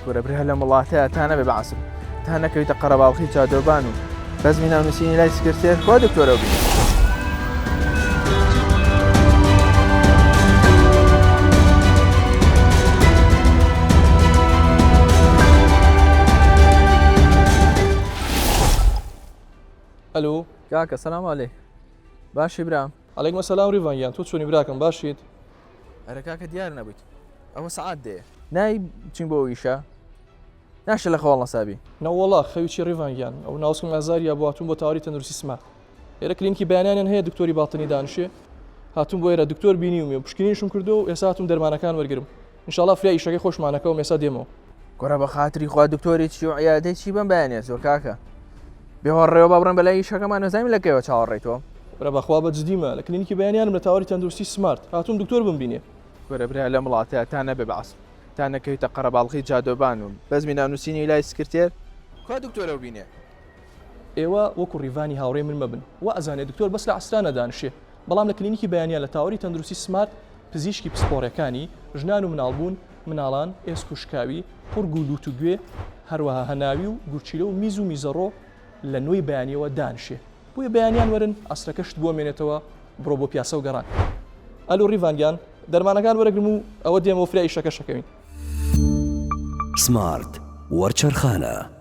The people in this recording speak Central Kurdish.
کورە برا لەم وڵاتەیا تا نەبێ بە عەسر تا نەکەویتە قەرەباڵخی جادۆبان و بەزمی ناونووسینی لای سکرتێر کوا دکتۆرەو بینی. ئەلو کاکە سلام علیک باشی برام علیکم السلام ریڤان گیان تۆ چۆنی براکەم باشیت ئەرە کاکە دیار نەبوویت ئەوە سەعات دێ نای بچین بۆ ئیشە ناشە لە خەواڵ نەسابی. نەوەڵا خەوی چی ڕیڤان گیان ئەو ناوسکم ئازاری هەبوو هاتووم بۆ تاوەری تەندروستی سمارت ئێرە کلینکی بەیانیانیان هەیە دکتۆری باتنی دانشێ هاتووم بۆ ئێرە دکتۆر بینیومی و پشکنینشم کردووە و ئێستا هاتووم دەرمانەکان وەرگرم ئینشاڵا فریا ئیشەکەی خۆشمانەکەوم ئێستا دێمەوە. کوڕە بە خاتری خوا دکتۆری چی و عیادەی چی بەم بەیانیە زۆر کاکە بێ هەڕێەوە با بڕۆین بەلای ئیشەکەمان نەزانین لە کەیەوە چاوەڕێی تۆ. برا بەخوا بە جدیمە لە کلینیکی بەیانیانم لە تاوەری تەندروستی سمارت هاتووم دکتۆر بمبینێ. کورە برا لەم وڵاتە تا نەبێ بە عەسر تا نەکەویتە قەرەباڵغی جادۆبان و بەزمی ناونوسینی لای سکرتێر کوا دکتۆرەو بینێ. ئێوە وەکو ڕیڤانی هاوڕێی من مەبن وا ئەزانێ دکتۆر بەس لە عەسرانە دانشێ بەڵام لە کلینیکی بەیانیان لە تاوەری تەندروستی سمارت پزیشکی پسپۆڕەکانی ژنان و مناڵبوون مناڵان ئێسک و شکاوی قوڕگ و لوت و گوێ هەروەها هەناوی و گورچیلە و میز و میزەڕۆ لە نۆی بەیانیەوە دانشێ بۆیە بەیانیان وەرن عەسرەکەشت بۆ مێنێتەوە بڕۆ بۆ پیاسە و گەڕان. ئەلو ڕیڤان گیان دەرمانەکان وەرەگرم و ئەوە دێمەوە فریا ئیشەکەش ئەکەوین. سمارت وەرچەرخانە.